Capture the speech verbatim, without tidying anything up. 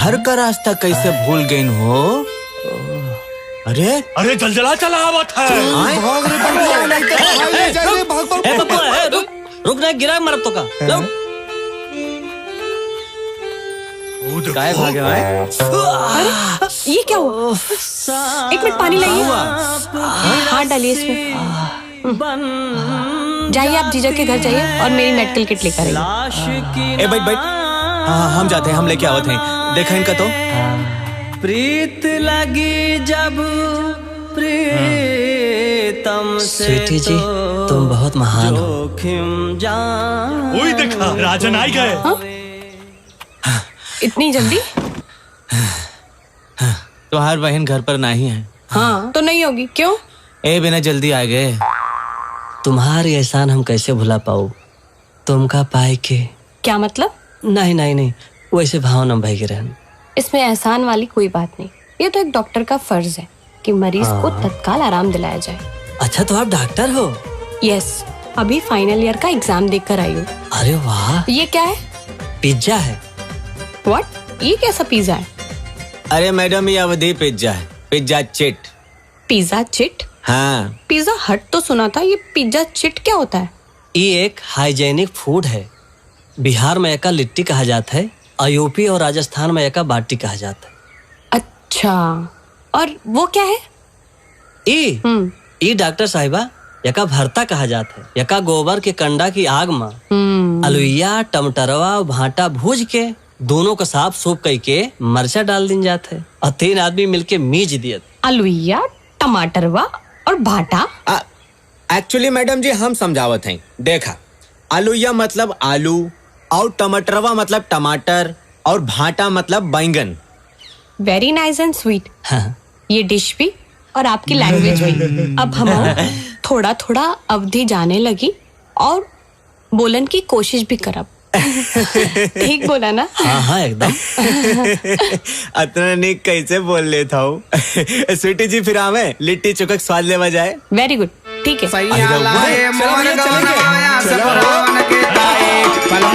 घर का रास्ता कैसे भूल गइन हो? अरे, अरे, जलजला चला आवत है। आए? भाग रे बबुआ, नहीं तो भाई ले जाए रे, भाग, भाग, ए, भाग, बबुआ, भाग। ए, रुक, रुक ना, गिरा मरब तो का। लो। ओ, देखो। काय भागे भाई? अरे, ये क्या हुआ? एक मिनट, पानी लाइए। हाथ डालिए इसमें। जाइए, आप जीजा के घर जाइए और मेरी मेडिकल किट लेकर आइए। ए, बैठ, बैठ। हाँ, हाँ, हम जाते हैं, हम लेके आवत हैं। देखा इनका तो। प्रीत लगी जब प्रीतम से स्वीटी जी, तो तुम बहुत महान हो। जोखिम जान। ओए देखा, राजन आ गए। हाँ? इतनी जल्दी? तुम्हार बहन घर पर नहीं है। हाँ, तो नहीं होगी। क्यों? ए बिना जल्दी आ गए। तुम्हार एहसान हम कैसे भुला पाऊ? तुमका पाए के। क्या मतलब? नहीं, नहीं, नहीं, वैसे भावना बह गए रहन। इसमें एहसान वाली कोई बात नहीं, ये तो एक डॉक्टर का फर्ज है कि मरीज को हाँ। तत्काल आराम दिलाया जाए। अच्छा, तो आप डॉक्टर हो? यस, अभी फाइनल ईयर का एग्जाम देकर आई हूँ। अरे वाह। ये क्या है? पिज्जा है। व्हाट? ये कैसा पिज्जा है? अरे मैडम, ये अवधी पिज्जा है, पिज्जा चिट। पिज्जा चिट? हाँ। पिज्जा हट तो सुना था, ये पिज्जा चिट क्या होता है? ई एक हाइजीनिक फूड है। बिहार में एका लिट्टी कहा जात है और यूपी और राजस्थान में एका बाटी कहा जात है। अच्छा, और वो क्या है? ई? हम्म। ई डॉक्टर साहिबा, एका भरता कहा जात है। एका गोबर के कंडा की आग में हम्म। अलुइया, टमाटरवा और भाटा भूज के दोनों का साफ सूफ कई के मरचा डाल दीन जात है और तीन आदमी मिलके मीज दियत। अलुइया, टमाटरवा और भाटा? आ, actually मैडम जी, हम समझावत हैं। देखा, अलुइया मतलब आलू, और टमाटरवा मतलब टमाटर, और भाटा मतलब बैंगन। Very nice and sweet। हाँ। ये डिश भी और आपकी लैंग्वेज भी। अब हम थोड़ा थोड़ा अवधी जाने लगी और बोलन की कोशिश भी करब। ठीक बोला ना? हाँ, हाँ, एकदम। अतना नीक कैसे बोल लेत हऊ? स्वीटी जी, फिर आवे, लिट्टी चोखा के स्वाद लेवा जाए। वेरी गुड, ठीक है। सैया अरे वाह, लाए चलो भैया, मोर चलेंगे। गवनवा, चलो। सपरावन के ताए, पलवा